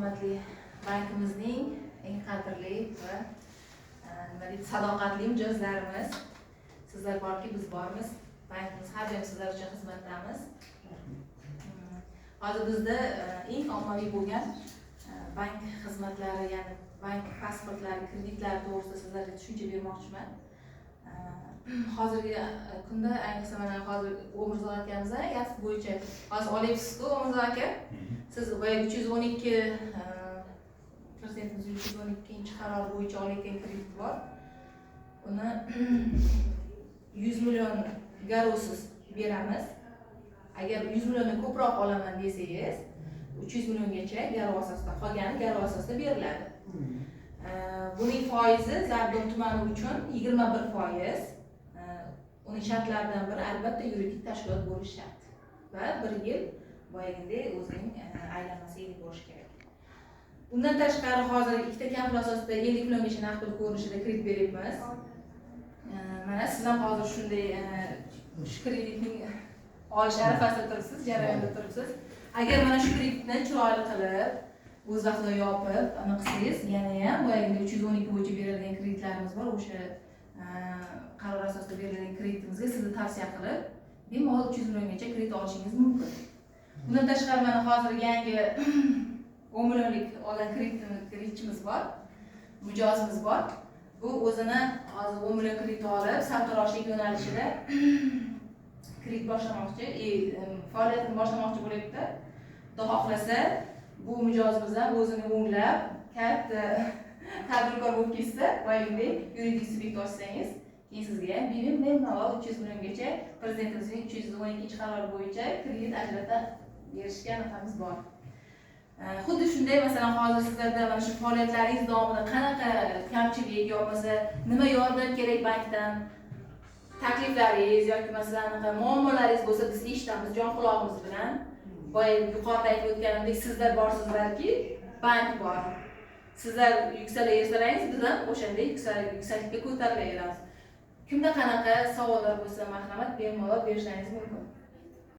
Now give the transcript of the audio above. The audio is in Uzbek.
Hurmatli bankimizning eng qadrli va nima deydi, sadoqatli mijozlarimiz, sizlar borki, biz bormiz. Bankimiz har doim sizlar uchun xizmatdamiz. Hozir bizda eng ommaviy bo'lgan bank xizmatlari, ya'ni bank pasportlari, kreditlari to'g'risida sizlarga tushuncha bermoqchiman. Hozirgi kunda, ayniqsa mana hozir Umrzoq akamiz YAST bo'yicha hozir olyapsizku, Umrzoq aka. Siz boyagi 312, prezidentimiz 312-qarori bo'yicha olayotgan kredit bor. Uni 100 million garovsiz beramiz. Agar 100 milliondan ko'proq olaman desangiz, 300 milliongacha garov asosida, qolgani garov asosida beriladi. Buning foizi Zarbdor tumani uchun 21%. Uning shartlaridan biri, albatta, yuridik tashkilot bo'lishi shart va bir yil boyagidek o'zining aylanmasi ellik bo'lishi kerak. Undan tashqari, hozir ikkita kafil asosida 50 milliongacha naqd pul ko'rinishida kredit beryapmiz. Mana siz ham hozir shunday shu kreditning olish arafasida turibsiz, jarayonda turibsiz. Agar mana shu kreditni chiroyli qilib, o'z vaqtida yopib, anaqa qilsangiz, yanayam boyagidek 312 bo'yicha berilgan kreditlarimiz bor. O'sha qaror asosida berilgan kreditimizga sizni tavsiya qilib, bemalol 300 milliongacha kredit olishingiz mumkin. Bundan tashqari, mana hozir yangi 10 millionlik olgan kreditchimiz bor, mijozimiz bor. Bu o'zini hozir 10 million kredit olib, sartaroshlik yo'nalishida kredit boshlamoqchi, faoliyatini boshlamoqchi bo'lyapti. Xudo xohlasa, bu mijozimiz ham o'zini o'nglab, katta tadbirkor bo'lib ketsa, boyagidek yuridik subyekt ochsangiz, keyin sizga ham bemalol 300 milliongacha prezidentimizning 312-qarori bo'yicha kredit ajrata berishga anaqamiz bor. Xuddi shunday, masalan, hozir sizlarda mana shu faoliyatlaringiz davomida qanaqa kamchilik yo bo'lmasa nima yordam kerak bankdan, takliflaringiz yoki masalan anaqa muammolaringiz bo'lsa, biz eshitamiz jon qulog'imiz bilan. Boya yuqorida aytib o'tganimdek, sizlar borsizlarki, bank bor. Sizlar yuksalaversalaringiz, biz ham o'shanday yuksaklikka ko'tarilaveramiz. Kimda qanaqa savollar bo'lsa, marhamat, bemalol berishlaringiz mumkin.